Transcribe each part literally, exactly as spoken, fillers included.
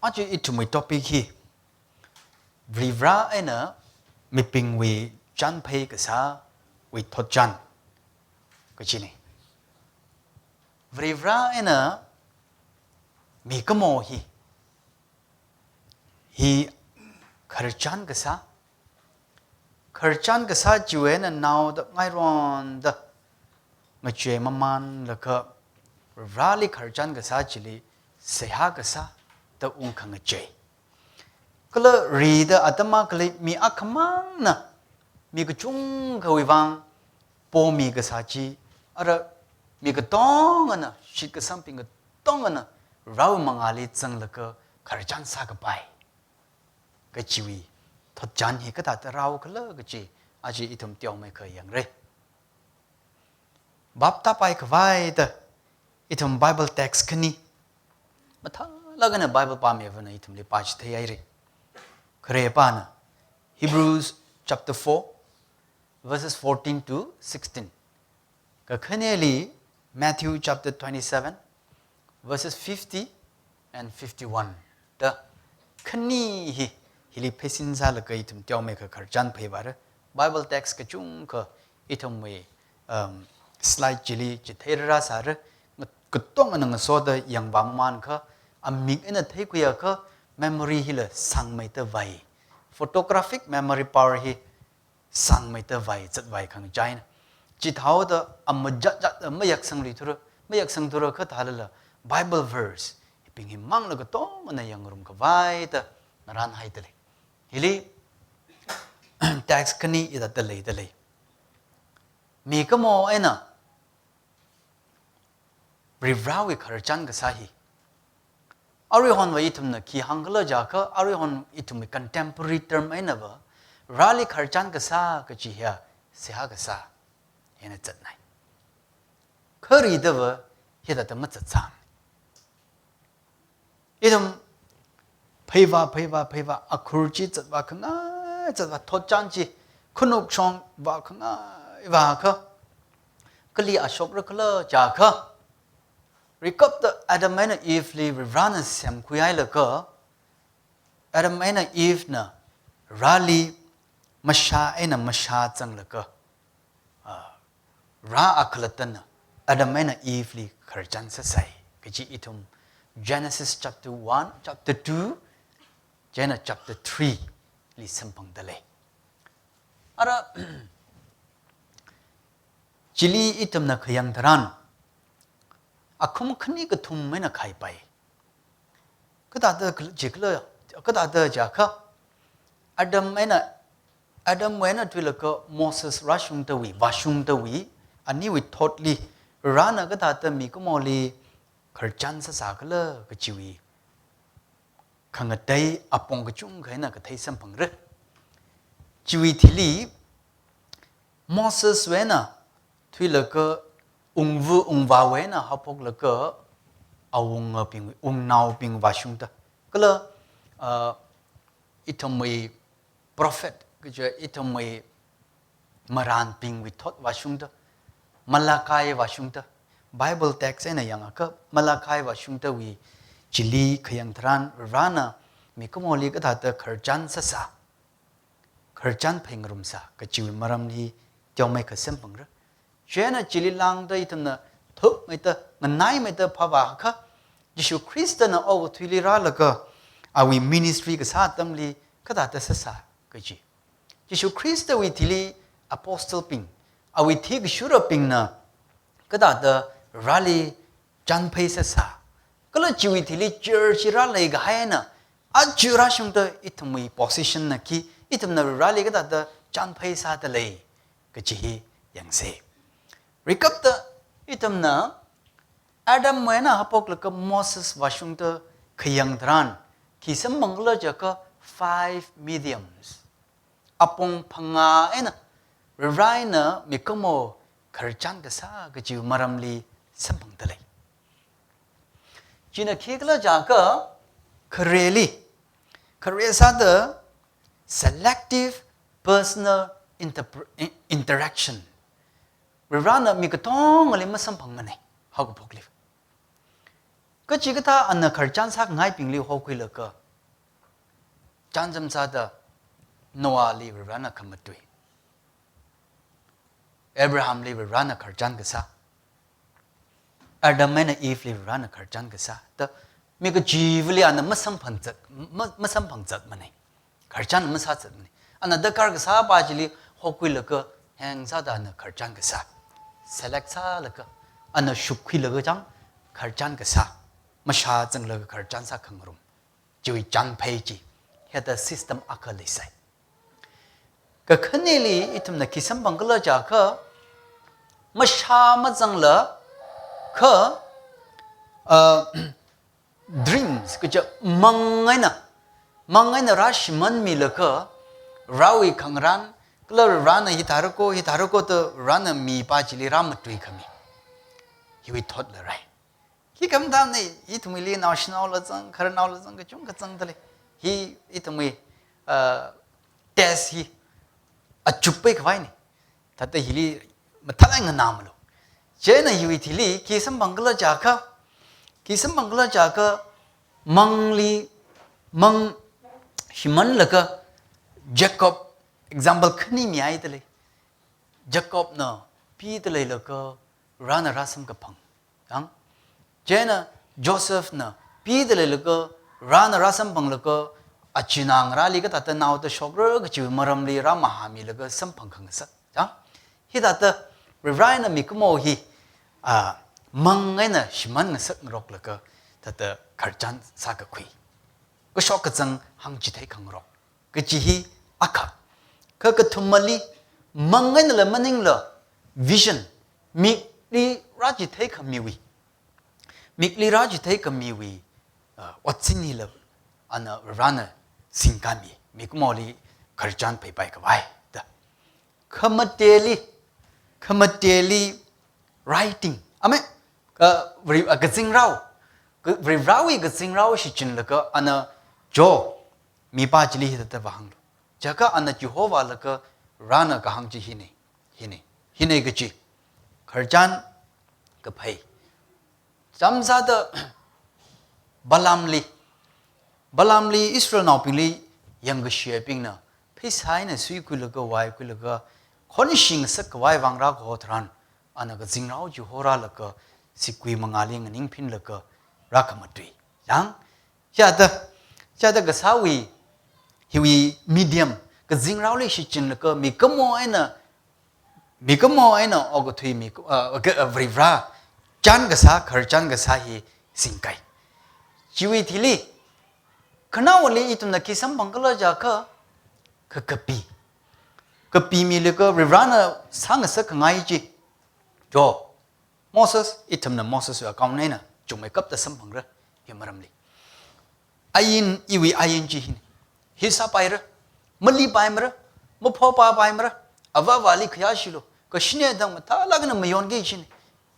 Aja ithumwui topic hi Varivara eina mibingwui chānphei kasāwui thotchān kachina. Varivara eina mikumo hi, hi khararchān kasā, khararchān kasā chiwui eina naoda ngaironda ngachei mamānlaga Vareli khararchān kasā chili seihā kasā da ungkhangachei. Kala rida atam akhali mi akhamangna mi kachungkhawui vang pomi kasā chi, ara mi katongana, shitkasangbing katongana Varewui mangāli zanglaga khararchān sākapai kachiwui thotchān hi kathāda rāukhala kachi aja ithum teomeikha yangra. Bhap tāpai khavai da ithum Bible text khani, mathālāk eina Bible pāmivana ithumli pāchitheihaira. Kharepana Hebrews chapter four, verses fourteen to sixteen. Kakhaneli Matthew chapter twenty-seven, verses fifty and fifty-one. Da khani hi, hili pheisin sālaga ithum teomeikha khararchān pheivāra. Bible text kachungkha ithumwui, um, slide chili chitheirāsāra. Ngat-, katongana ngasoda yangvā mamānkha, amik eina theikhuiakha memory hila sāngmeida vai. Photographic memory power hi sāngmeida vai, zatvai khangachaina. Chithāhaoda amajatjat mayaksangluithura, mayaksangthura kha thālala Bible verse hibing hi māngla katongana yangngarum khavai da ngarānhaida lei. Hili text khani hithāda leida lei. Mikumo eina Varivarawui khararchān kasā hi, aruihonva ithumna khi hāngkhala jiakha, aruihon ithumwui contemporary term einava Vareli khararchān kasā kachi hiya seihā kasā eina zatnai. Kha ridava hithāda mazatsang. Ithum pheiva, pheiva, pheiva, akhur chi zatvā khangai, zatvā thotchān chi khanukshongva khangai vākha, kali ashokra khala jiakha, rikapta Adam eina Eve li Varivarana semkhuihailaga, Adam eina Eve na Vareli mashā eina mashā zanglaga, ah, Vare akhalattana Adam eina Eve li khararchān sāsai kachi ithum Genesis chapter one, chapter two, chieina chapter three li samphangda lei. Ara, chili ithumna khayang tharan, akhum khani kathum eina khaipai. Kathāda khala, chi khala, kathāda jiakha, Adam eina, Adam eina thuilaga Moses rāshungdawui, vāshungdawui, aniwui thotli, Varena kathāda mikumoli khararchān sāsā khala kachiwui khangatei apong kachungkha eina kathei samphangra. Chiwui thili, Moseswui eina thuilaga, ungva ungvāwui eina haophoklaga, awungabing, wungnaobing vāshungda, kala, ah, ithumwui prophet, kaja ithumwui marānbingwui thot vāshungda, Malachi vāshungda, Bible text eina yangakha Malachi vāshungdawui chili khayang tharan Varena mikumoli kathāda khararchān sāsā, khararchān pheingarumsā kachiwui maramli teomeikha samphangra. Chieina chili lāngda ithumna thukmeida, nganaimeida phāvākha, Jishu Khristana okathuili rālaga awui ministry kasā atamli kathāda sāsā kachi. Jishu Khristawui thili apostlebing, awui thikashurabingna kathāda Vareli chānphei sāsā, kala chiwui thili church rāleikahai eina, aja rāshungda ithumwui position na khi, ithumna Vareli kathāda chānphei sāda lei kachi hi yangsa. Rikapta ithumna Adamwui eina haophoklaga Moses vāshungda khayang tharan, khi samphangkhala jiakha five mediums, apong phangā eina Varena mikumo khararchān kasā kachiwui maramli samphangda lei. China khikhala jiakha khareli, khare sāda selective personal interpre-, in-, interaction. Varena mi katongali masamphangmana, haokaphokli. Kachikathā ana khararchan sāngaibingli hokhuilaga, chānjam sāda Noahli Varivarana khamatui, Abrahamli Varivarana khararchan kasā, Adam eina Eveli Varivarana khararchan kasā, da mi kachivali ana masamphangzat, ma-, masamphangzatmanei. Khararchan masāzatmanei. Ana darkar kasāpa chili hokhuilaga, heng sāda ana khararchan kasā. Select sālaga, ana shukkhuilaga chang khararchan kasā. Mashāzanglaga khararchan sākhangarum. Chiwui chānphei chi, hithāda system akha leisai. Kakhaneli ithumna khi samphangkhala jiakha, mashā mazangla kha, uh, dreams, kaja mang eina, mang eina rāshimānmilaga, Varewui khangarān, kala Varena hithārako, hithārako da Varena mipa chili rāmatui khami. Hiwui thotla rai. Hi khamtamnei, ithumwuili naoshinaola zang, khararnaola zang, kachungkha zangdalei. Hi ithumwui, uh, test hi achup pai khavainei. Thāda hili mathālāk nganāmalu. Chieina hiwui thili khi samphangkhala jiakha, khi samphangkhala jiakha, mangli, mang shimānlaga, Jacob example khani mihaidalei. Jacobna pidaleilaga Varena rāsamkaphang. Yang, chieina Josephna pidaleilaga Varena rāsamphanglaga, achina ngarāli kathāda naoda shokra kachiwui maramli rāmahāmilaga samphang khangasak. Yang, hithāda Varivarana mikumo hi, ah, mang eina shimān ngasakngaroklaga, thāda khararchan sākakhui, kashok kazang hāngchithei khangarok kaji hi akha. Kha kathumali, mang einala maningla vision, mikli rāchithei khamiwui, mikli rāchithei khamiwui, uh, otsin hila ana Varena singkami, mikumoli khararchan pheipai khavai da. Khamateli, khamateli writing. Ame, ka, Vari-, ah, kazingrao. Ka, Varivarawui kazingrao shichinlaga ana jo, mipa chili hithāda vāhānglu. Jiakha ana Jehovah laga Varena kahāng chi hinei, hinei, hinei kaji. Khararchan kaphei. Chānjam sāda Balaamli, Balaamli Israelnaobingli yangkashebingna pheisā eina suikhuilaga, vaikhuilaga, khonshing ngasak khavai vang rākaho tharan, ana kazingrao chihoraklaga, sigui mangāli nganingphinlaga, rākhamatui. Yang, chithāda, chithāda kasāwui, hiwui medium, kazingraoli shichinlaga, mikumo eina, mikumo eina okathui mi, uh, ka, uh, Varivara chān kasā, khararchan kasā hi singkai. Chiwui thili, khanaowali ithumna khi samphangkhala jiakha, ka, kapi. Kapimilaga Varivarana sāngasak khangai chi. Jo, Moses, ithumna Moseswui account eina chungmeikapta samphangra, hi maramli. Ain, iwui ain chi hin. Hi sāpaira, malipaimara, maphopapaimara, avāvali khayāshilu, kashine dang mathālāk eina mayonki kajina.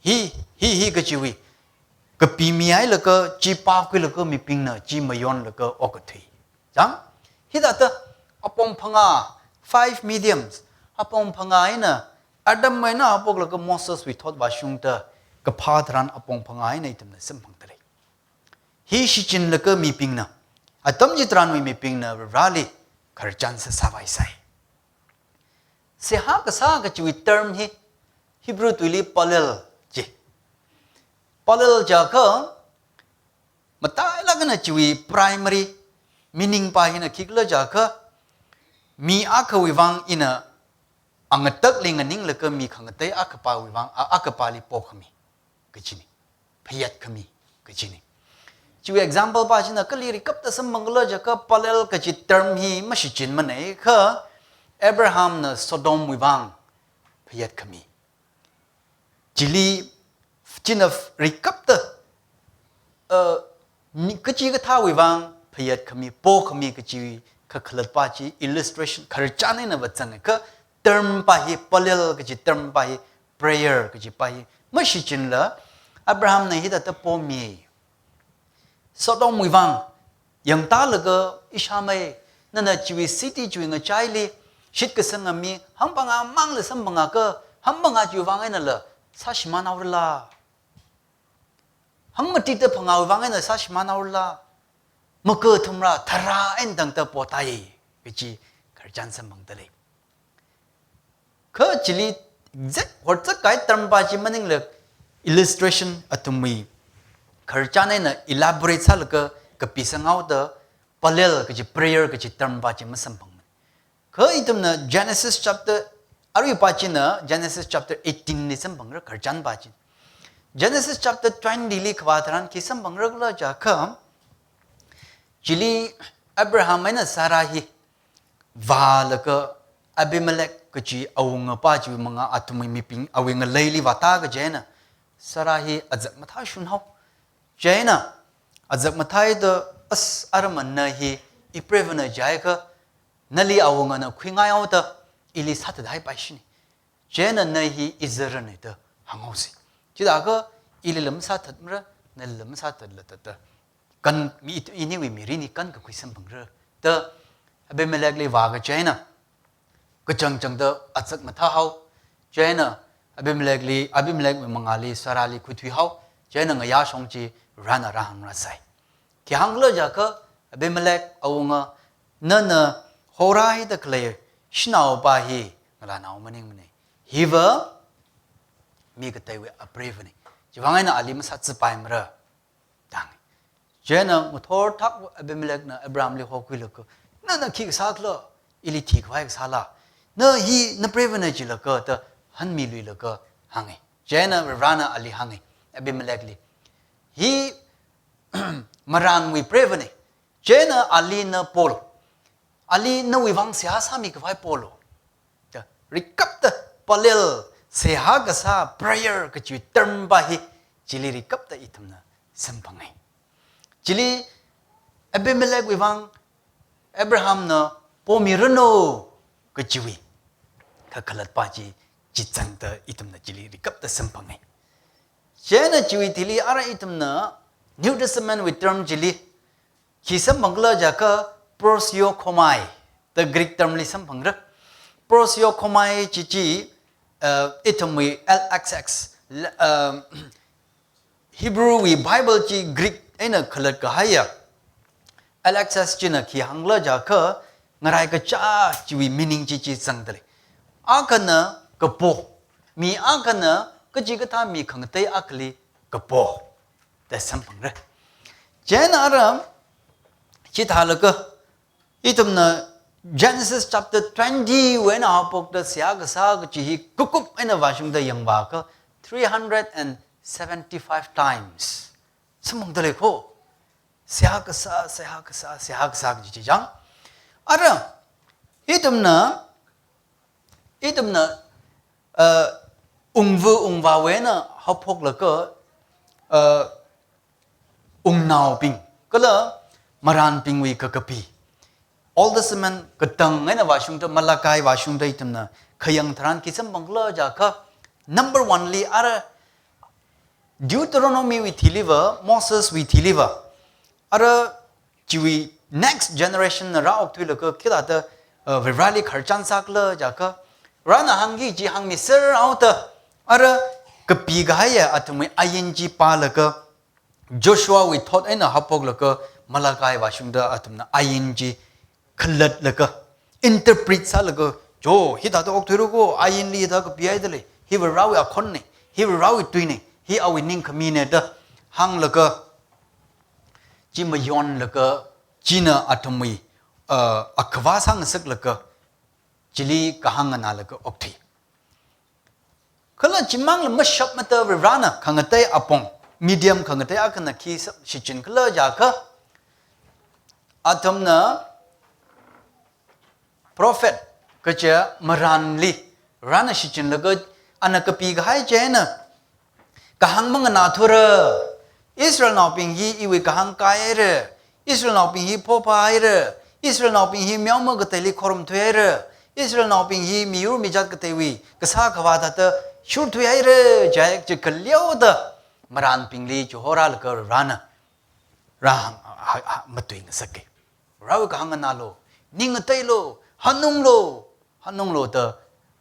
Hi, hi, hi kachiwui, kapimihailaga, chi pākhuilaga mibingna chi mayonlaga okathui. Yang, hithāda apong phangā, five mediums, apong phangā eina, Adam eina haophoklaga Moseswui thot vāshungda kaphā tharan apong phangā eina ithumna samphangdalei. Hi shichinlaga mibingna, atam chitharanwui mibingna Varivarali khararchan sāsāvaisai. Seihā kasā kachiwui term hi Hebrew tuili palel ji. Palel jiakha matailāk eina chiwui primary meaning pa hina khikhala jiakha, mi akhawui vang ina angatakli nganinglaga mi khangatei akhapawui vang, a, akhapali pokhami kajina. Phayat khami kajina. Chiwui example pa china kali rikapta samphangkhala jiakha palel kaji term hi mashichinmanei kha Abrahamna Sodomwui vang phayat khami. Chili china rikapta, uh, ni kachikathāwui vang phayat khami, pokhami kaji kakhalat pa chi illustration, khararchan eina vāzanga kha term pa hi, palel kaji term pa hi, prayer kaji pa hi mashichinla, Abrahamna hithāda pomi. Sodomwui vang, yangtālaga Ishmael, nana chiwui city chiwui ngachaili shitkasanga mi hangphangā mangla samphangakha, hangphangā chiwui vang einala sāshimānhaorala. phangmatida phangāwui vang eina sāshimānhaora, makathumra tharā eina tangda potai, kaji khararchan samphangda lei. Kha chili exact horzak kahai term pa chi maningla illustration athumwui khararchan eina elaborate sālaga kapi sanghaoda Palel kaji prayer kaji term pa chi masamphangmana. Kha ithumna Genesis chapter, arui pa china Genesis chapter eighteen li samphangra khararchan pa chi. Genesis chapter twenty li kavā tharan khi samphangra khala jiakha, chili Abraham eina Sarah hi vālaga Abimelech kaji awunga pa chiwui mangā athumwui mibing awui ngaleili vāta kaji eina Sarah hi azak mathāshunhao. Chieina azak mathāda, as, aram na hi ipreivana jiakha, nali awungana khuingaihaoda ili sāthathaipaishina. Chieina na hi izarana da hānghaosa. Chithākha ilila masāthatmara, nalila masāthatla da da. Kan mi it-, iniwui mirin hi kankakhui samphangra da Abimelechli vā kaji eina kachangchangda azak mathāhao. Chieina Abimelechli, Abimelechwui mangāli Sarahli khuithuihao. Chieina ngayā shong chi Varena rāhāngrasai. Khi hāng khala jiakha Abimelech awunga, nana horaida khalei shanao pa hi ngalānao maningmana. Hiva mi kateiwui apreivana. Chivang eina ali masāchipaimara da hānga. Chieina ngathor thak Abimelechna Abrahamli hokhuilaga, nana khi kasā khala, ili thikhavai kasāla? Na hi napreivana jilaga da hanmiluilaga hānga. Chieina Varena ali hānga, Abimelechli, hi marānwui preivana. Chieina ali na polu. Ali nawui vang seihā sāmikhavai polu da rikapta Palel seihā kasā prayer kaji term pa hi chili rikapta ithumna samphanga. Chili Abimelechwui vang Abrahamna pomiranu kajiwui kakhalat pa chi chizangda ithumna chili rikapta samphanga. Chieina chiwui thili ara ithumna New Testament wui term chili khi samphang khala jiakha proseuchomai da Greek term li samphangra. Proseuchomai chi chi, uh, ithumwui L X X, l-, um, Hebrew wui Bible chi Greek eina khalat kahaiya L X X china khi hāng khala jiakha ngarai kachā chiwui meaning chi chi zangda lei. Akhana kapo, mi akhana kachikathā mi khangatei akhali kapo da samphangra. Chieina ara chithālaga ithumna Genesis chapter twenty wui eina haophokta seihā kasā kaji hi kakup eina vāshungda yangvāakha three hundred and seventy-five times samphangda lei kho. Seihā kasā, seihā kasā, seihā kasā kaji chi chang. Ara ithumna, ithumna, uh, ungva ungvāwui eina haophoklaga, uh, wungnaobing kala marānbingwui kakapi, Old Testament katang eina vāshungda, Malachi vāshungda ithumna khayang tharan khi samphang khala jiakha, number one li ara Deuteronomy wui thiliva, Moses wui thiliva, ara chiwui next generation na rāokthuilaga khithāda, uh, Vareli khararchan sā khala jiakha, Varena hāngki kaji hāngmiserhaoda, ara kapi kahaiya athumwui ain chi pālaga, Joshua wui thot eina haophoklaga Malachi vāshungda athumna ain chi khalatlaga, interpret sālaga, cho, hithāda okthuira kho, ainli hithāda kapihaida lei, hi Varewui akhonna, hi Varewui tuina, hi awui ningkhamina da hānglaga, chi mayonlaga, china athumwui, uh, akhavā sāngasaklaga, chili kahāng nganālaga okthui. Kala chimangla mashapmada Varena khangatei apong, medium khangatei akhana khi sa-, shichin khala jiakha, athumna prophet kaja marānli Varena shichinlaga ana kapi kahai chieina kahāng manganāthura. Israelnaobing hi iwui kahāng kaihaira. Israelnaobing hi phophāhaira. Israelnaobing hi meoma kateili khorumthuihaira. Israelnaobing hi miyur mijat kateiwui kasā khavā thāda shurthuihaira, jai chi khaleoda marānbingli chihorālaga Varena rāhāng, ha, ha, matuingasaka. Varewui kahāng nganālu, ning ngateilu, hanunglu, hanunglu da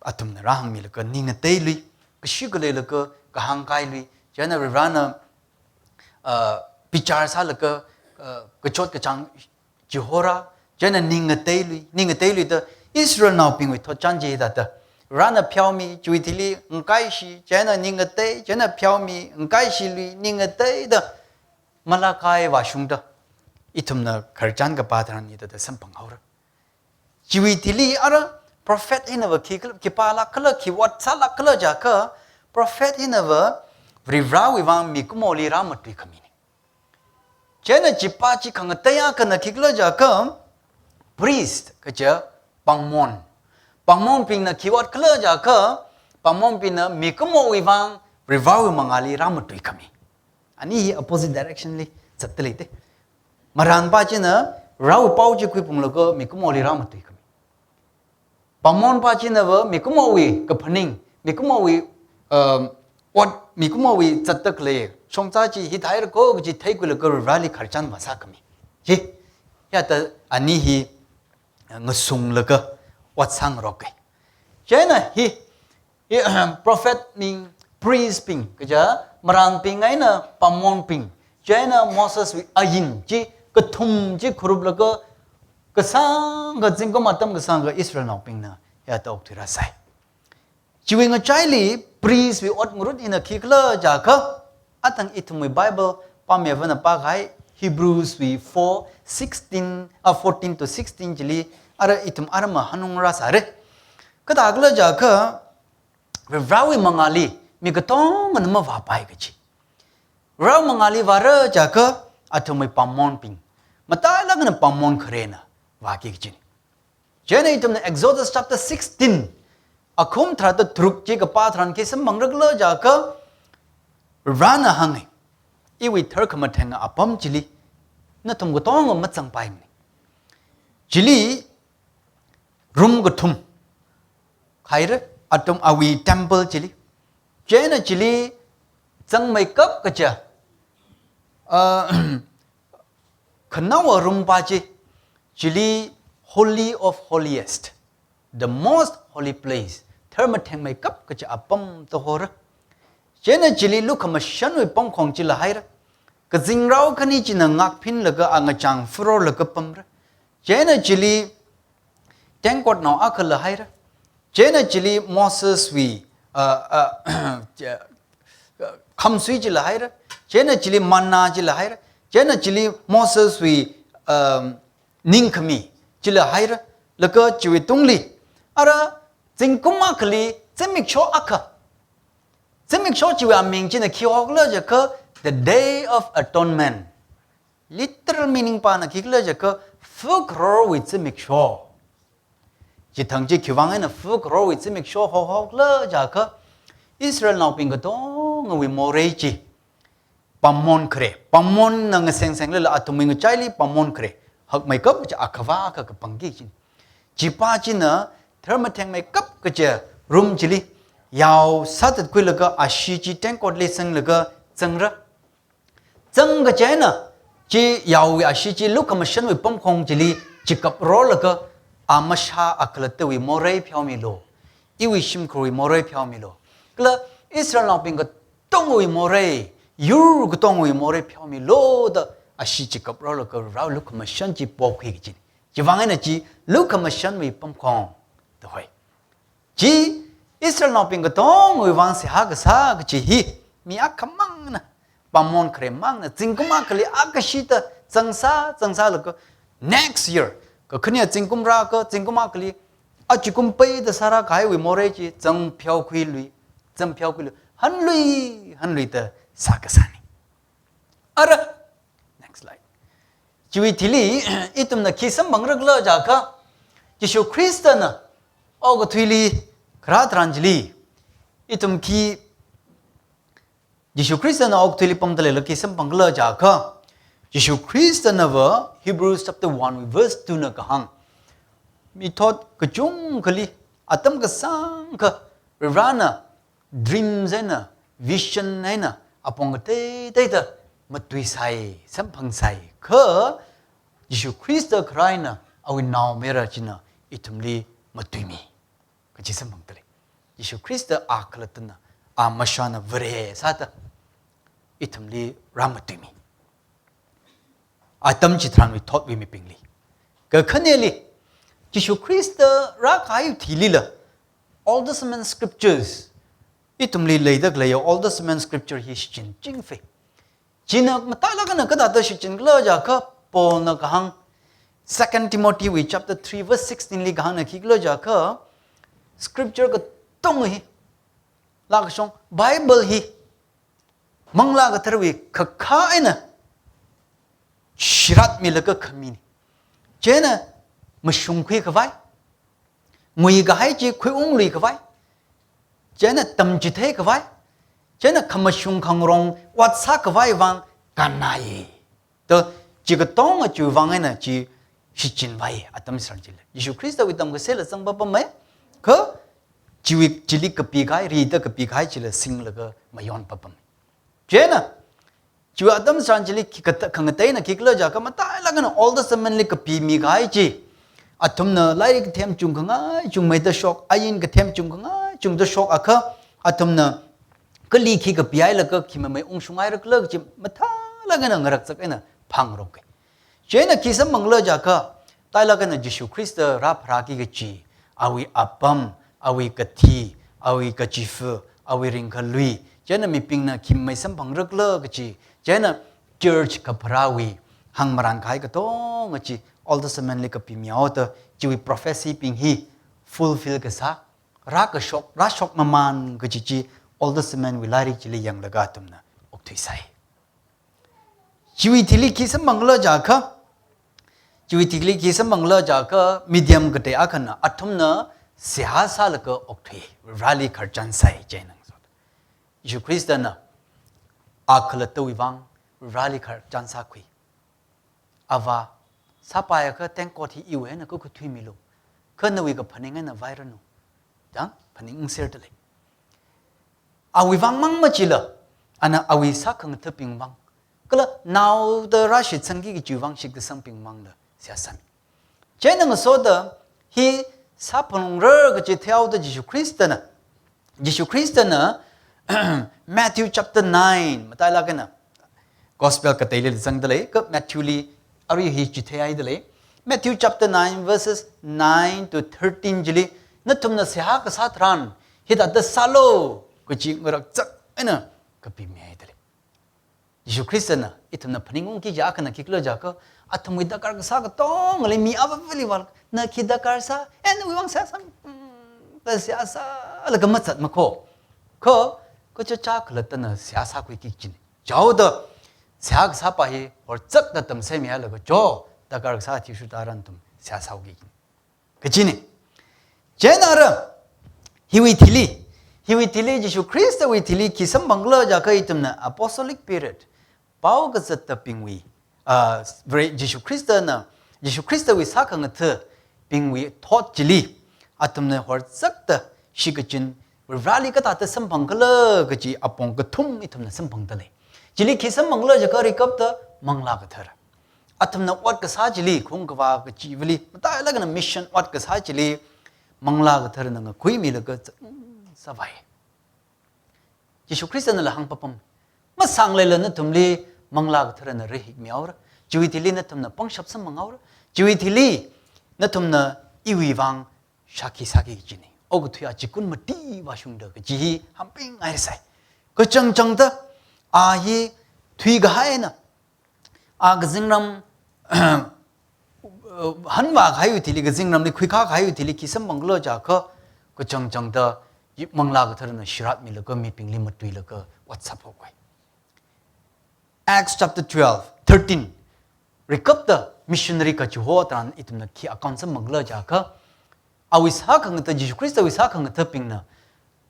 athumna rāhāngmilaga ning ngateilui, kashi kaleilaga kahāng kailui, chieina Varena uh, bichar sālaga, uh, kachot kachāng chihora, chieina ning ngateilui, ning ngateilui da Israelnaobingwui thotchan chi hithāda. Varena pheomi, chiwui thili ngakaishi, chieina ning ngatei, chieina pheomi, ngakaishilui, ning ngatei da Malachi vāshungda ithumna khararchan kapā tharan hithāda samphanghaora. Chiwui thili ara prophet hinava khi, khipālāk khala, khi ot sālāk khala jiakha, prophet hinava Varivarāwui vang mikumoli rāmatui khamina. Chieina chipā chi khangatei akhana khikhala jiakha, priest kaja pāngmon. Pāngmonbingna khi ot khala jiakha, pāngmonbingna mikumowui vang Varivarāwui mangāli rāmatui khami. Ani hi opposite direction li zatda leite. Marānpā china Varewui pao chi khuiphunglaga mikumoli rāmatui khami. Pāngmonpā chinava mikumowui kaphaning, mikumowui, um, ot, mikumowui zatda khalei shongza chi hithāhaira ko kaji theikhuilaga Vareli khararchan vāsā khami. Chi, hithāda ani hi, uh, ngasunglaga ot sāngarok kai. Chieina hi, hi, prophet bing, priest bing, kaja marānbing eina pāngmonbing, chieina Moseswui ain chi kathum chi khuruplaga kasāngkha zingkum atam kasāngkha Israelnaobingna hithāda okthui rāsai. Chiwui ngachaili priestwui ot ngarut hina khikhala jiakha, athang ithumwui Bible pāmivana pākahai Hebrewswui four sixteen, ah, fourteen to sixteen chili, ara ithum arama hanung rāsāra. Kathākhala jiakha, Varewui mangāli mi katongana mavāpai kaji. Varewui mangāli vāra jiakha athumwui pāngmonbing, matailakna pāngmon kharena vāki kajina. Chieina ithumna Exodus chapter sixteen, akhum tharāda tharuk chi kapā tharan khi samphangra khala jiakha, Varena hānga, iwui tharkhamatheng apam chili nathum katonga mazangpaimana. Chili room kathum khaira, athum awui temple chili. Chieina chili zangmeikap kaja, uh, khanaowa room pā chi, chili Holy of Holiest, the most holy place, tharmathengmeikap kaja apam da hora. Chieina chili lukhamashanwui pamkhong chila haira. Kazingrao khani china ngakphinlaga angachang furorlaga pamra. Chieina chili tengkotnao akhala haira. Chieina chili Moseswui, uh, uh, khamsui chila haira. Chieina chili manna chila haira. Chieina chili Moseswui, um, ningkhami chila haira. Laga chiwui tungli, ara zingkum akhali zimiksho akha. Zimiksho chiwui aming china khi hokhala jiakha, the Day of Atonement. Literal meaning pāna khikhala jiakha, fakharorwui zimiksho. Chithang chi khiwui vang eina fakharorwui zimiksho hohokhala jiakha, Israelnaobing katongawui morei chi pāngmon khare, pāngmonna ngasengseng lala athumwui ngachaili pāngmon khare hakmeikap kaja akhava akha kapangki kajina. Chipā china tharmathengmeikap kaja room chili yao sāthatkhuilaga ashee chi tengkotli sanglaga zangra. Zangkachieina chi yaowui ashee chi lukhamashanwui pamkhong chili chikaprolaga, a mashā akhalattawui morei pheomilu, iwui shimkhurwui morei pheomilu, kala Israelnaobing katongawui morei, yur katongawui morei pheomilu da ashee chikaprolaga Varewui lukhamashan chi pokhui kajina. Chiwui vang eina chi lukhamashanwui pamkhong da hoi. Chi Israelnaobing katongawui vang seihā kasā kaji hi, mi akhamangna, pāngmon kharemangna, zingkum akhali akhashida zangsā, zangsālaga, next year, kakhane zingkum rāakha, zingkum akhali, achikum peida sārākahaiwui morei chi zangpheokhuilui, zangpheokhuilui, hanlui, hanluida sākasāna. Ara, next slide. Chiwui thili, ithumna khi samphangra khala jiakha, Jishu Khristana okathuili kharā tharan chili, ithum khi, Jishu Khristana okathuili pamda leilakha khi samphang khala jiakha, Jishu Khristanava Hebrews chapter one verse two na kahāng, mithot kachungkhali atam kasāngkha Varena dreams eina, vision eina, apong kateiteida matuisai, samphangsai, kha Jishu Khrista kharā eina awui naomayara china ithumli matuimi kaji samphangda lei. Jishu Khrista akhalattana, a mashāna Vare sāda ithumli rāmatuimi. Atam chitharanwui thotwui mibingli. Kakhaneli, Jishu Khrista rākahai thilila, Old Testament scriptures, ithumli leida khaleiya Old Testament scripture hi shichin chingfei. China matailāk eina kathāda shichin khala jiakha Paulna kahāng, Second Timothy wui chapter three verse sixteen li kahāngna khikhala jiakha, scripture katonga hi, lākashong, Bible hi, Manglā Katharawui khakha eina shiratmilaga khamina. Chieina mashungkhui khavai, ngui kahai chi khuiunglui khavai, chieina tamchithei khavai, chieina khamashung khangarong ot sākhavai vang kannai. To, chi katonga chiwui vang eina chi shichinvai atam tharan chili. Jishu Khristawui tamkasela zangpapamei, kha chiwui chili kapikahai, rida kapikahai chila singlaga mayonpapamei. Chieina, chiwui atam tharan chili khi kata-, khangateina khikhala jiakha matailāk eina Old Testament li kapimikahai chi, athumna lairik kathem chungkhangai chungmeida shok, ain kathem chungkhangai chungda shokakha, athumna kali khi kapihailaga khi mamei ungshunghaira khala kaji matailāk eina ngarakzak eina phāngarok. Chieina khi samphangkhala jiakha, tailāk eina Jishu Khrista rāpharāki kaji, awui apam, awui kathi, awui kachifa, awui ringkhalui, chieina mibingna khi mamei samphangra khala kaji, chieina church kapharāwui hāngmaran kahai katonga chi Old Testament li kapimihaoda, chiwui prophecy bing hi fulfill kasā, rākashok, rāshok mamān kaji chi Old Testament wui lairik chili yanglaga athumna okthuisai. Chiwui thili khi samphangkhala jiakha, chiwui thili khi samphangkhala jiakha, medium katei akhana athumna seihā sālaga okthui, Vareli khararchan sai chieina. Jishu Khristana a khalattawui vang Vareli khararchan sākhui. Avā, sāpaiakha tengkot hi iwui eina kakathuimilu, kha nawui kaphaning eina vairanu, da phaningserda lei. Awui vang mang machila, ana awui sākhangathabing vang, kala naoda rāshitsangki kajiwui vang shitkasangbing vangla seihā sāmi. Chieina ngasoda hi sāphalungra kaji theihaoda Jishu Khristana, Jishu Khristana Matthew chapter nine, matailāk eina Gospel kateili zangda lei, kha Matthew li arui hi chitheihaida lei. Matthew chapter nine verses nine to thirteen chili, nathumna seihā kasā tharan hithāda sālu kaji ngarakzak eina kapimihaida lei. Jishu Khristana ithumna phaningungki kaji akhana khikhala jiakha, athumwui darkar kasā katongali mi avāvali vālaga, na khi darkar sā, eh, nawui vang seihā sā, mm, da seihā sālaga mazatmakho. Kha, kachichā khalattana seihā sākhuiki kajina. Chihaoda, seihā kasāpa hi horzakda tamseimihailaga cho, darkar kasā athishurda nathum seihā sāhaoki kajina. Kajina. Chieina ara, hiwui thili, hiwui thili Jishu Khristawui thili khi samphangkhala jiakha ithumna apostolic period, pao kazatabingwui, ah, Vare Jishu Khristana, Jishu Khristawui sākhangathabingwui thot chili, athumna horzakda shikachin, Vareli kathāda samphangkhala kaji apong kathum ithumna samphangda lei. Chili khi samphangkhala jiakha rikapta Manglā Kathara. Athumna ot kasā chili, khaung kavā kachivali, matailāk eina mission ot kasā chili, Manglā Katharana ngakhuimilaga sāvai. Jishu Khristana la hāngpapam, masāngleila nathumli Manglā Katharana rahikmihaora. Chiwui thili nathumna pangshap samphanghaora. Chiwui thili nathumna iwui vang shākhi sāki kajina. Okathui achikun mati vāshungda kaji hi hāngpingngaisai. Kachangchangda, a hi thuikahai eina, a kazingram, hanvākahaiwui thili, kazingramli khuikakahaiwui thili khi samphangkhala jiakha, kachangchangda, Manglā Katharana shiratmilaga mibingli matuilaga ot sāphok khavai. Acts chapter twelve, thirteen. Rikapta missionary kachiho tharan ithumna khi account samphangkhala jiakha, awui sākhangatha, Jishu Khristawui sākhangathabingna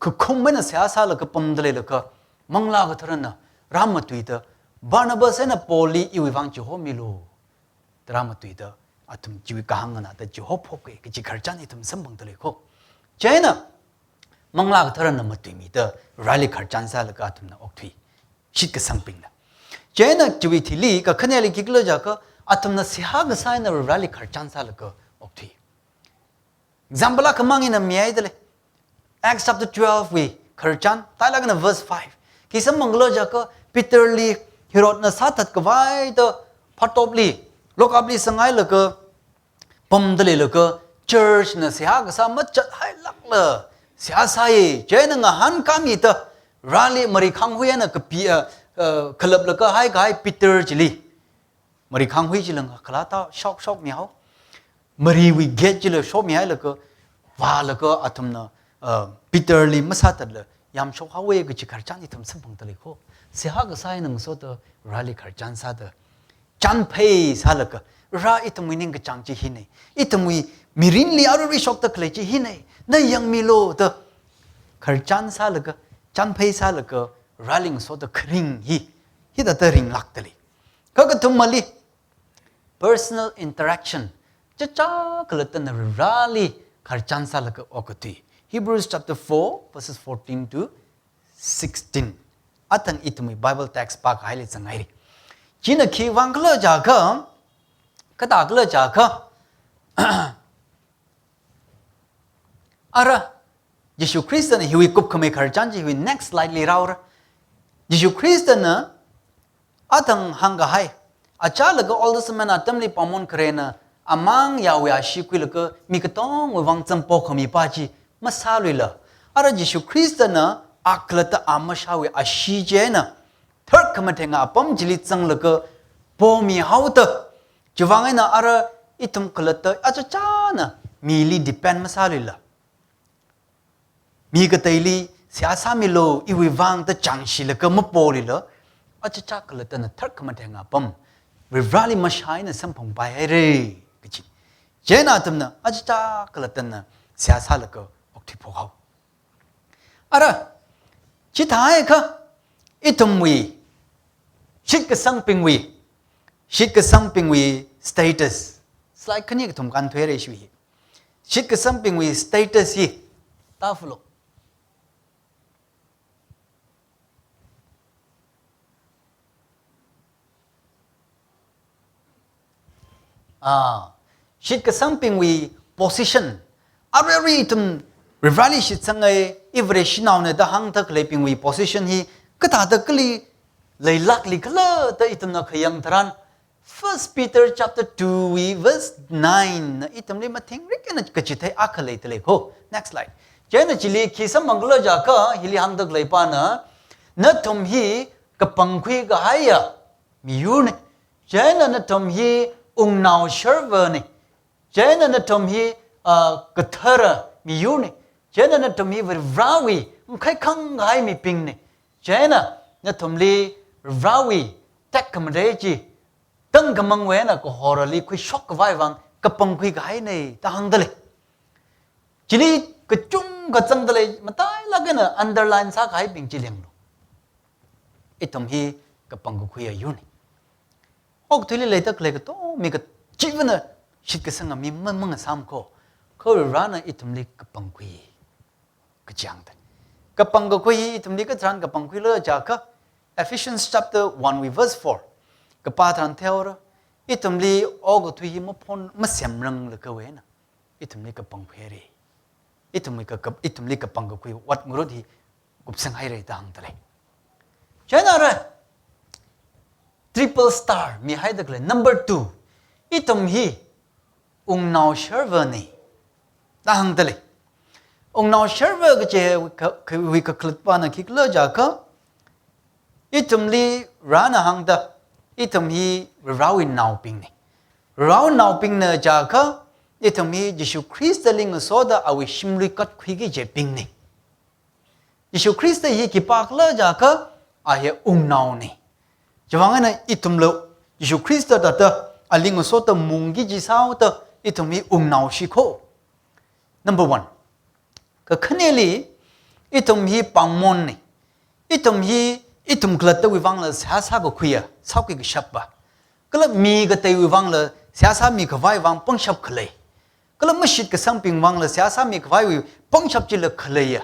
khakhum eina seihā sālaga pamda leilaga, Manglā Katharana rāmatuida, Barnabas eina Paulli iwui vang chihomilu, da rāmatuida, athum chiwui kahāng nganāda chihophoka kaji khararchan ithum samphangda leikho. Chieina, Manglā Katharana matuimida, Vareli khararchan sālaga athumna okthui. Shitkasangbingna. Chieina chiwui thili, kakhaneli khikhala jiakha, athumna seihā kasā eina Vareli khararchan sālaga okthui. Example akhamang ina mihaida lei. Acts chapter twelve wui khararchan, tailāk eina verse five. Khi samphangkhala jiakha, Peterli Herodna sāthat khavai da phatopli, Lock up li sanghailaga, pamda leilaga, church na seihā kasā machat hailākla, seihā sāya, chieina ngahānkāmida, rali marikhanghui eina kapi, uh, uh, khalaplaga haikahai Peter chili. Marikhanghui chila ngakhalata shok shokmihao. Mariwui gate chila shokmihailaga, vālaga athumna, uh, Peter li masāthatla, yamshok haowa kaji khararchan ithum samphangda lei ko. Seihā kasā eina ngasoda, rali khararchan sāda. Chānphei sālaga, rā ithumwui ningkachāng chi hina. Ithumwui mirinli arui shokda khalei chi hina. Na yangmilu da. Khararchan sālaga, chānphei sālaga, rali ngasoda kharing hi. Hithāda ringlākda lei. Kakathumali, personal interaction. Chachā khalattana rali khararchan sālaga okathui. Hebrews chapter four, verses fourteen to sixteen. Athang ithumwui Bible text pākahaili zanghaira. China khiwui vang khala jiakha, kathā khala jiakha, ara, Jishu Khristana hiwui kupkhamei khararchan chi hiwui next slide li rāhaora. Jishu Khristana athang hāngkahai, achālaga Old Testament atamli pāngmon kharena, amang Yahweh ashee khuilaga mi katongawui vang zam pokhami pa chi masāluila. Ara Jishu Khristana a khalatta a mashāwui ashee chieina, tharkhamatheng apam chili zanglaga pomihaoda. Chiwui vang eina ara ithum khalatta achachāna mili depend masāluila. Mi kateili seihā sāmilu iwui vang da chāngshilaga mapoleila, achachā khalattana tharkhamatheng apam, Varivarali mashā eina samphangpai haira kaji. Chieina athumna achachā khalattana seihā sālaga okthui phokhao. Ara, chithākha, ithumwui, shitkasangbingwui, shitkasangbingwui status. Slide khani kathum kānthuira ishiwui hi. Shitkasangbingwui status hi, tāfulu. Ah, shitkasangbingwui position. Arui arui ithum Varivarali shitsangai, i Vareshinaona da hāngda khaleibingwui position hi kathāda kali leilākli khala da ithumna khayang tharan, First Peter chapter two wui verse nine na ithumli mathingrik eina kachithei akha leida lei ko. Next slide. Chieina chili khi samphang khala jiakha, hili hāngda khaleipana, nathum hi kapangkhui kahaiya miyurna. Chieina nathum hi wungnao sharvana. Chieina nathum hi, ah, kathara miyurna. Chieina nathum hi Varivarawui makhaikhang kahai mibingna. Chieina nathumli Varivarawui tekhamatei chi, tangkhamangwui eina kahorali khuishok khavai vang kapangkhui kahaina da hāngda lei. Chili kachungkha zangda lei, matailāk eina underline sākahaibing chi yanglu. Ithum hi kapangkakhuiya yurna. Okathuili leida khalei katonga mi kachivana shitkasanga mi ma, mangasām ko. Kha Varivarana ithumli kapangkhui kaji hāngda. Kapangkakhui hi ithumli katharan kapangkhuila jiakha, Ephesians chapter one wui verse four kapā tharan theihaora, ithumli okathui hi maphon masemranglakha wui eina ithumli kapangkhuihaira. Ithumli ka, ka, ithumli kapangkakhui ot ngarut hi kupsanghaira da hāngda lei. Chieina ara, triple star mihaida khalei number two. Ithum hi wungnao sharvana da hāngda lei. Wungnao sharva kaji ka, ka, wui kakhalatpana khikhala jiakha, ithumli Varena hāngda, ithum hi Varivarawui naobingna. Varivarawui naobingna jiakha, ithum hi Jishu Khristali ngasoda awui shimlui katkhuiki jibingna. Jishu Khrista hi khipākhala jiakha, a hi wungnaona. Chiwui vang eina ithumla Jishu Khrista thāda ali ngasoda mungki kaji sāhaoda ithum hi wungnaoshi ko. Number one. Kakhaneli, ithum hi pāngmonna. Ithum hi, ithum khalattawui vangla seihā sākakhuiya, sākhui kashappa. Kala mi kateiwui vangla seihā sāmi khavai vang pangshap khalei. Kala mashitkasangbing vangla seihā sāmi khavaiwui pangshap chila khaleiya,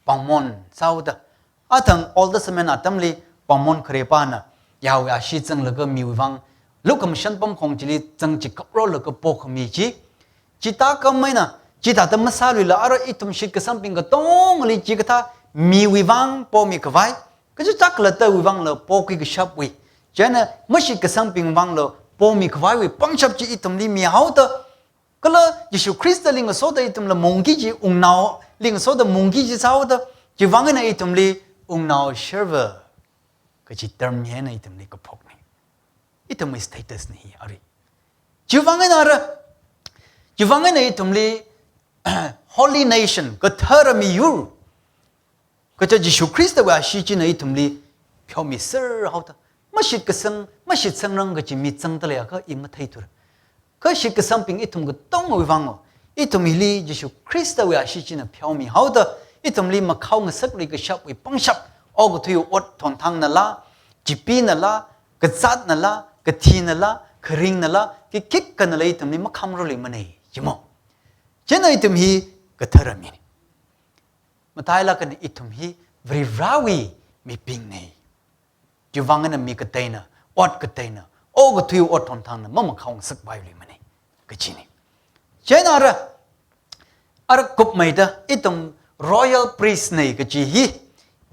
pāngmon sāhaoda. Athang Old Testament atamli pāngmon kharepana, Yahweh ashee zanglaga miwui vang, lukhamashan pamkhong chili zang chikaprolaga pokhami chi. Chithākha maina, chithāda masāluila ara ithum shitkasangbing katongali chikathā miwui vang pomi khavai, kachichā khalattawui vangla pokhui kashapwui. Chieina mashitkasangbing vangla pomi khavaiwui pangshap chi ithumli mihaoda, kala Jishu Khristali ngasoda ithumla mungki chi, wungnaoli ngasoda mungki chi sāhaoda, chiwui vang eina ithumli wungnao sherva kachi term hi eina ithumli kaphokna. Ithumwui status na hi arui. Chiwui vang eina ara, chiwui vang eina ithumli holy nation, kathara miyur, kaja Jishu Khristawui ashee china ithumli pheomiser haoda, mashitkasang, mashitsangrang kachi mi zangda leiakha i matheithura. Kha shitkasangbing ithum katongawui vang o, ithum hili Jishu Khristawui ashee china pheomi haoda, ithumli makhao ngasaklui kashapwui pangshap, okathuiwui ot thonthang nala, chipi nala, kazāt nala, kathi nala, kharing nala, khikha nala ithumli makhamrarluimana, chimo. Chieina ithum hi kathara mina. Matailāk eina ithum hi Varivarawui mibingna. Chiwui vang eina mi kateina, ot kateina, okathuiwui ot thonthangna mamakhao ngasakpailuimana kachina. Chieina ara, ara kupmeida ithum royal priest na kachi hi,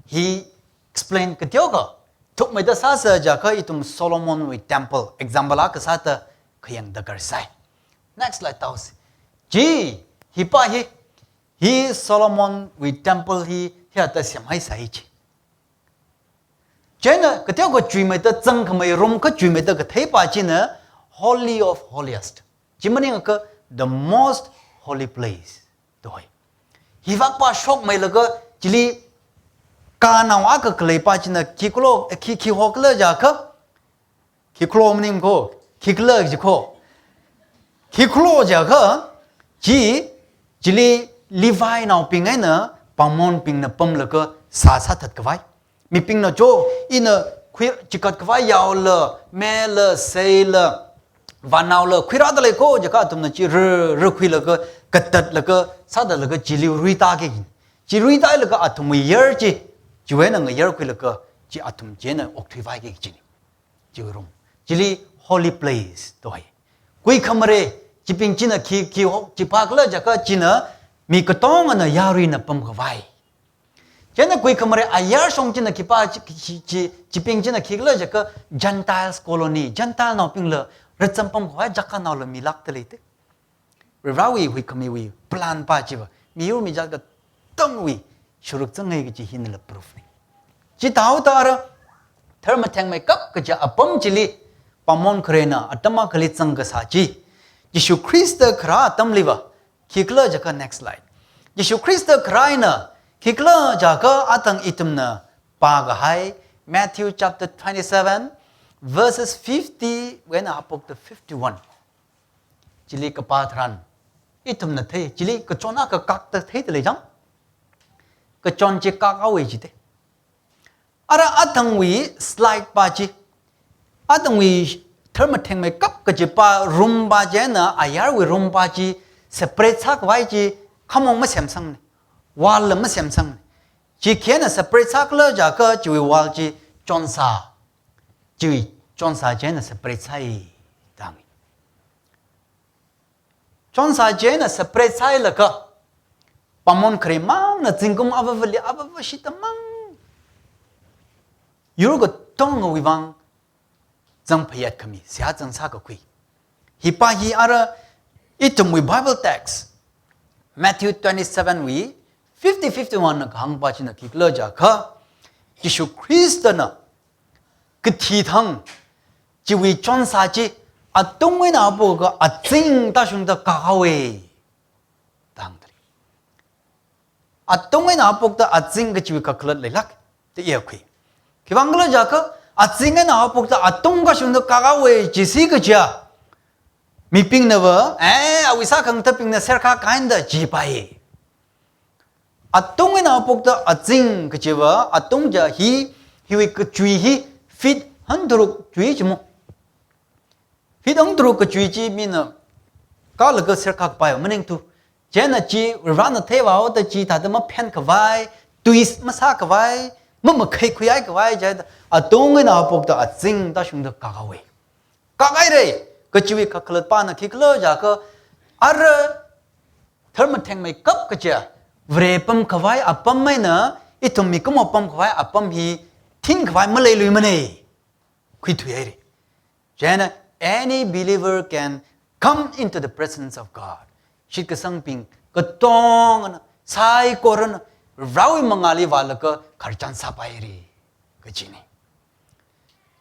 hi explain kateokha, thukmeida sāsa jiakha ithum Solomonwui temple example akha sāda khayang darkar sai. Next slide taosa. Chi, hipa hi, hi Solomonwui temple hi, hithāda semhaisai chi. Chieina kateokha chuimeida zangkhamei room kha chuimeida katheipa china Holy of Holiest. Chi maningakha the most holy place da hoi. Hivakpa shokmeilaga chili kanao akha khaleipa china khi kalo, khi, khi hokhala jiakha, khi kalo maning ko, khi kala ji ko. Khi kalo jiakha, chi, chili Levinaobing eina pamonbingna pamlaga sā sāthat khavai. Mibingna cho, ina khui chikat khavai yaola, mela, seila, vānaola, khuirāda lei ko jiakha athumna chi rā, rā khuilaga, katatlaga, sāda laga chili ruitāki. Chi ruitālaga athumwui yar chi, chiwui eina ngayar khuilaga, chi athum chieina okthuivaiki china. Chiwui room. Chili holy place da hoi. Kuikhamare, chibing china khi, khi hok, chi phākhala jiakha china mi katongana yaruina pamkhavai. Chieina kuikhamare ayar shong china khipā chi, chi, chi, chibing china khikhala jiakha Gentiles colony, Gentilenaobingla rāzam pamkhavai jaganaola milākda leite. Varivarawui huikhamiwui plan pa chiva, miyur mijat katongwui shuruk zangngai kachi hinala proof na. Chithāhaoda ara, tharmathengmeikap kaja apam chili, pamon kharena atam akhali zangkasā chi, Jishu Khrista kharā atamliva, khikhala jiakha next slide. Jishu Khrista kharā eina, khikhala jiakha athang ithumna pākahai, Matthew chapter twenty-seven, verses fifty wui eina haophokta fifty-one. Chili kapā tharan, ithumna thei, chili kachon akha kakta theida lei chang. Kachon chi kakhaowa jite. Ara athangwui slide pa chi, athangwui tharmathengmeikap kaji pa room pa chieina, ayarwui room pa chi, separate sākhavai chi, khamong masemsangna. Wall la masemsangna. Chi khina separate sākhala jiakha chiwui wall chi chonsā. Chiwui chonsā chieina separate sāi, da hānga. Chonsā chieina separate sāhailaga, pamon khare mangna zingkum avāvali avāva shida mang, yur katongawui vang zangphayat khami, seihā zangsā kakhui. Hipa hi ara ithumwui Bible text, Matthew twenty-seven wui fifty, fifty-one na kahāng pa china khikhala jiakha, Jishu Khristana kathi thang, chiwui chonsā chi, atung eina haophokta azing tāshungda kakhaowa, da hāngda lei. Atung eina haophokta azing kachiwui kakhalat leilāk, da iya khui. Khiwuivang khala jiakha, azing eina haophokta atung tāshungda kakhaowa jisi kaja, mibingnava, eh, awui sākhangathabingna serkha kahaida jipai. Atung eina haophokta azing kajiva, atung ja hi, hiwui kachui hi, feet hangtharuk chui chimo. Feet hangtharuk kachui chi mina kālaga serkha kapai maningthu. Chieina chi, Varivarana theivāhaoda chithāda maphenkhavai, twist masākhavai, mamakhei khuihaikhavai, chieina atung eina haophokta azing tāshungda kakhaowa. Kakhaira, kachiwui kakhalat pana khikhala jiakha, ara tharmathengmeikap kaja, Vare pamkhavai apam eina, ithum mikumo pamkhavai apam hi, thingkhavai maleiluimana, khuithuihaira. Chieina, any believer can come into the presence of God. Shitkasangbing katongana, saikorana, Varewui mangāli vālaga khararchan sāpaira kajina.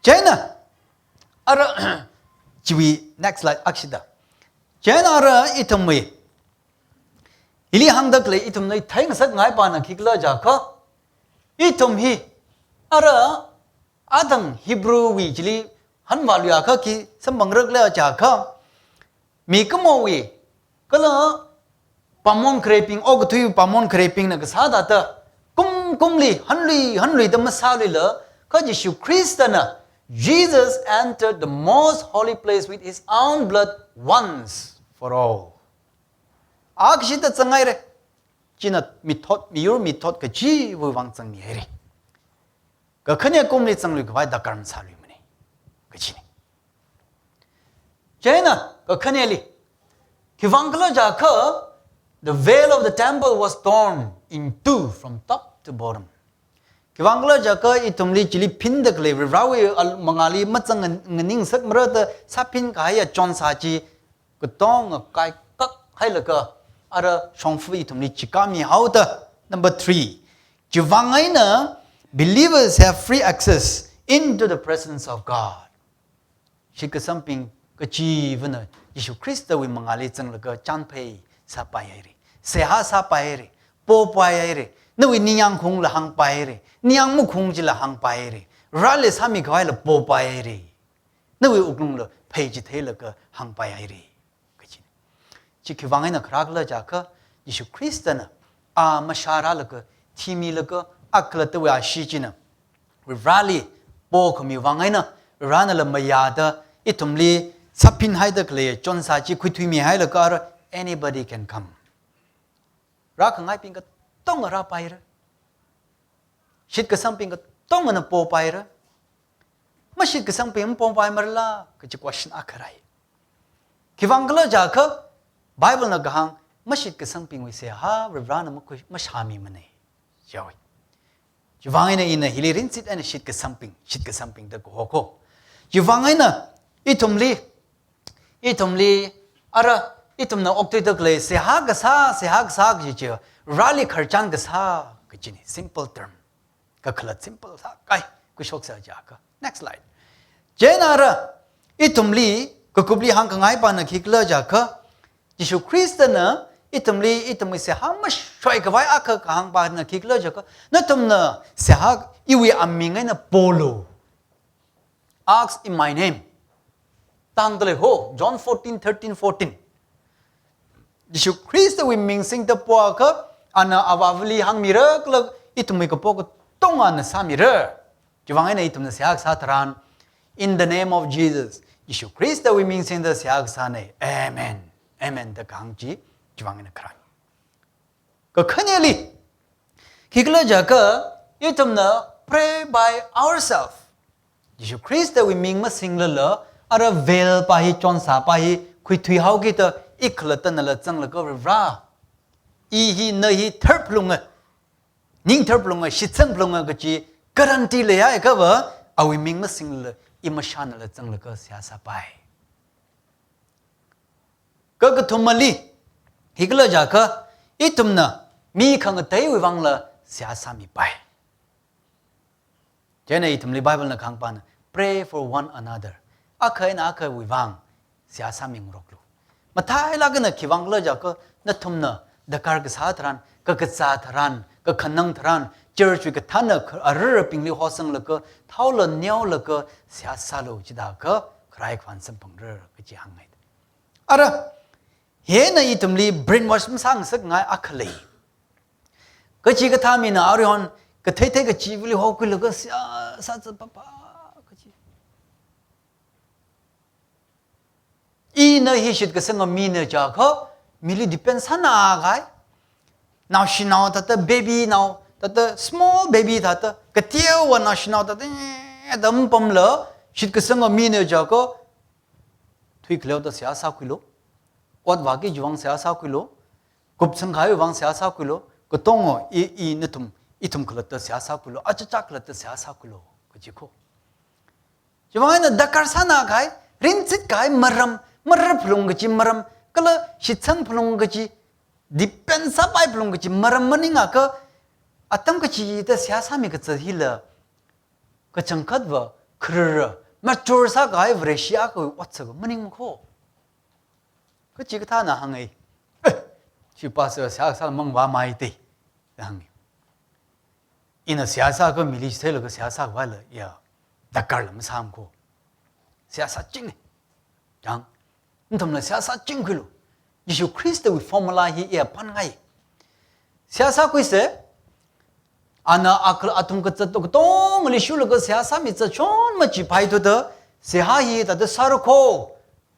Chieina, ara, chiwui next slide akha shida. Chieina ara ithumwui, hili hāngda khalei ithumna theingasakngaipana khikhala jiakha, ithum hi, ara, athang Hebrew wui chili hanvāluiakha khi samphangra khala jiakha, mikumowui, kala pāngmon khareibing, okathuiwui pāngmon khareibingna kasā thāda, kum kumli, hanlui, hanluida masāluila, kha Jishu Khristana, Jesus entered the most holy place with his own blood once for all. Akha shida zanghaira, china mithot, miyur mithot kachiwui vang zangmihaira. Kakhane kumli zanglui khavai darkar masāluimana kajina. Chieina, kakhaneli, khiwuivang khala jiakha, the veil of the temple was torn in two from top to bottom. Khiwuivang khala jiakha ithumli chili phinda khalei Varewui al-, mangāli mazang ngan-, nganingsakmara da sāphin kahaiya chonsa chi katonga kaikhak hailaga ara shongfa ithumli chikami haoda. Number three, chiwuivang eina believers have free access into the presence of God. Shitkasangbing kachivana Jishu Khristawui mangāli zanglaga chānphei sāpaihaira, seihā sāpaihaira, popaihaira, nawui ningyāng khaungla hāngpaihaira, ningyāng makhaung chila hāngpaihaira, Vareli sāmi khavaila popaihaira, nawui wuklungla pheichitheilaga hāngpaihaira kajina. Chi khiwuivang eina kharā khala jiakha, Jishu Khristana a mashārālaga, thimilaga, a khalattawui ashee china Vareli pokhamiwui vang eina, Varena lam mayāda, ithumli sāphinhaida khalei chonsa chi khuithuimihailaga ara anybody can come. Rākhangaibing katonga rāpaira. Shitkasangbing katongana popaira. Mashitkasangbing mapopai marala kaji question akha rāi. Khiwuivang khala jiakha, Bible na kahāng, mashitkasangbingwui seihā Varena makhui, mashāmimana. Yawi. Chiwuivang eina ina hili rinsit eina shitkasangbing, shitkasangbing da kaho ko. Chiwuivang eina ithumli, ithumli, ara, ithumna okthuida khalei seihā kasā, seihā kasā kaji chi, Vareli khararchan kasā kajina, simple term. Kakhalat simple sākahai, khuishoksa jiakha. Next slide. Chieina ara, ithumli, kakupli hāngkhangaipana khikhala jiakha, Jishu Khristana ithumli, ithumwui seihā mashoi khavai akha kahāngpana khikhala jiakha, nathumna seihā iwui aming eina polu. Ask in my name. Tangda lei ho, John fourteen thirteen, fourteen. Jishu Khristawui ming singda poakha, ana Avāvali hāngmira kala ithumwui kapo katongana sāmira. Chiwuivang eina ithumna seihā kasā tharan, in the name of Jesus, Jishu Khristawui ming singda seihā kasāna. Amen. Amen da kahāng chi, chiwuivang eina kharā. Kakhaneli, khikhala jiakha, ithumna pray by ourselves. Jishu Khristawui ming masinglala, ara veil pa hi, chonsa pa hi, khuithui haokida, i khalattanala zanglaga Vare, i hi, na hi tharphalunga, ning tharphalunga, shitsangphalunga kaji guarantee leihaiakhava, awui ming masinglala, i mashānala zanglaga seihā sāpai. Kakathumali, khikhala jiakha, ithumna mi khangateiwui vangla seihā sāmipai. Chieina ithumli Bible na kahāngpana, pray for one another. Akha eina akhawui vang seihā sāmingaroklu. Mathālāk eina khiwuivang khala jiakha, nathumna darkar kasā tharan, kakazā tharan, kakhanang tharan, church wui kathāna kha-, ararbingli hosanglaga, thaola neolaga seihā sālu chithākha, kharai khavān samphangra kaji hāngngai. Ara, hina ithumli brainwash masāngasakngai akha lei. Kachikathā mina aruihon, katheithei kachivali hokhuilaga seihā sāzat papa kaji. Ina hi shitkasanga mina jiakha, mili depend sānakahai. Naoshinao thāda, baby nao thāda, small baby thāda, kateowa naoshinao thāda, eh, da mapamla, shitkasanga mina jiakha, thuikhaleoda seihā sākhuilu, ot vāki chiwui vang seihā sākhuilu, kupsangkahaiwui vang seihā sākhuilu, katonga i, i nathum, ithum khalatta seihā sākhuilu, achichā khalatta seihā sākhuilu, kaji ko. Chiwuivang eina darkar sānakahai, Rinzit kahai maram, marar phalung kaji maram, kala shitsang phalung kaji, depend sāpai phalung kaji maram maningakha, atam kachida seihā sāmi kazat hila, kachangkhatva, kharara, mature sākahai Vareshi akhawui ot sākha maningmakho. Kachikathāna hāngai. "Eh, chi pastor seihā sāla mangvāmei te," da hāngai. Ina seihā sākha mili chitheilaga seihā sākhavaila, ya, darkarla masāmakho. Seihā sāchinga. Chang, nathumla seihā sāchingkhuilu. Jishu Khristawui formula hi iya pānngai. Seihā sākhuisa, ana akhal athum kazat katongali shulaga seihā sāmi zatshon machiphai thuda, seihā hi thāda sārakho,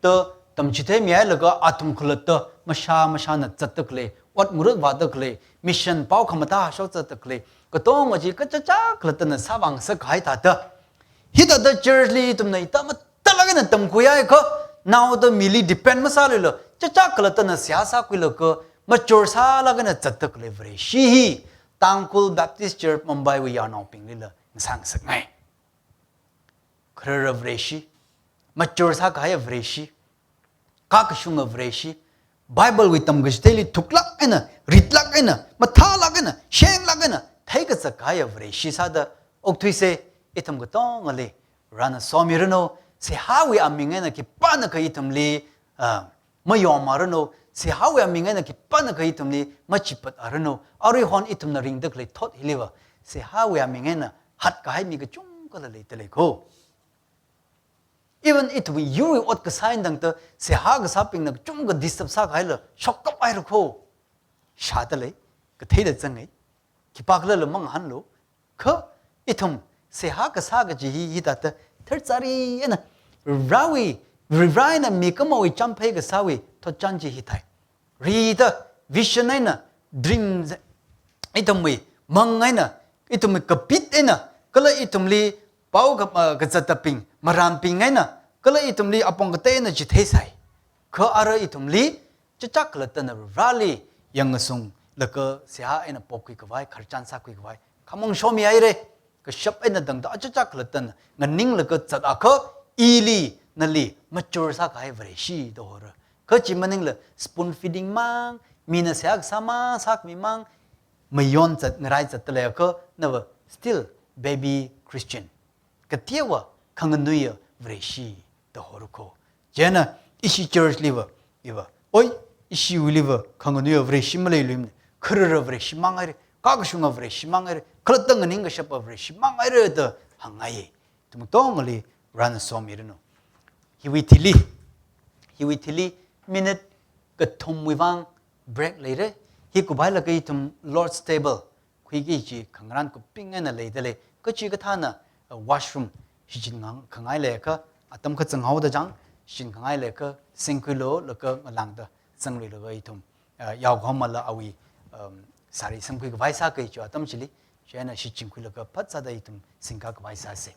da tamchitheimihailaga athum khalatta mashā mashāna zatda khalei, ot ngarut vāda khalei, mission pao khamathā hashok zatda khalei, katonga chi kachāchā khalattana sāvāngasakkahai thāda. Hithāda church li ithumna hithā mathālāk eina tamkhuihaiakha, naoda mili depend masāluila, chāchā khalattana seihā sākhuilaga, mature sālāk eina zatda khalei Vareshi hi, Tangkhul Baptist Church Mumbai wui yarnaobinglila ngasāngasakngai. Kharara Vareshi, mature sākahai Vareshi, kakashunga Vareshi, Bible wui tamkachitheili thuklāk eina, ritlāk eina, mathālāk eina, shenglāk eina, theikazat kahai Vareshi sāda okthuisa. Ithum katongali Varena somiranu, seihāwui aming eina khipānakha ithumli, ah, mayonmaranu, seihāwui aming eina khipānakha ithumli machipat aranu, aruihon ithumna ringda khalei thot hiliva, seihāwui aming eina hatkahai mi kachungkhala leida leikho. Even ithum yurwui ot kasā eina tangda, seihā kasābingna kachungkha disturb sākahaila, shokkap hairakho. Shāda lei, katheida zangngai, khipākhala mangahānlu, kha ithum seihā kasā kaji hi, hithāda tharchari eina, Varewui, Vare eina mikumowui chāmphei kasāwui thotchan chi hithai. Rida, vision eina, dreams, ithumwui mang eina, ithumwui kapit eina, kala ithumli pao ka-, ah, kazatabing, marānbing eina, kala ithumli apong katei eina chitheisai. Kha ara ithumli, chāchā khalattana Vareli yangngasunglaga seihā eina popkhuikhavai, khararchan sākhuikhavai, khamong shomihaira. Kashap eina tangda achāchā khalattana nganinglaga zatakha, ili, nali mature sākahai Vareshi da hora. Kha chi maningla spoon feeding mang, mina seihā kasā mang, sākhami mang, mayon zat, ngarai zatda leiakha, nava still baby Christian. Kateowa khanganuiya Vareshi da horakho. Chieina ishi church liva, iva, oi, ishiwuiliva khanganuiya Vareshi maleiluimana, kharara Vareshi manghaira, kakashunga Vareshi manghaira, khalatta nganing kashapa Vareshi manghaira da hāngngai. Ithum katongali Varena somiranu. Hiwui thili, hiwui thili minute kathumwui vang break leira. Hi kuphailaga ithum Lord's Table khuiki kaji khangarān kupbing eina leida lei. Kachikathāna, uh, washroom shichin ngang-, khangai leiakha, atam kazang haoda chang, shichin khangai leiakha, singkhuilu, laga ngalāngda zangluilaga ithum, uh, yaokahomala awui, um, sari samkhuikhavai sāki kaji atam chili, chieina shichinkhuilaga phatsāda ithum singkakhavai sāsa.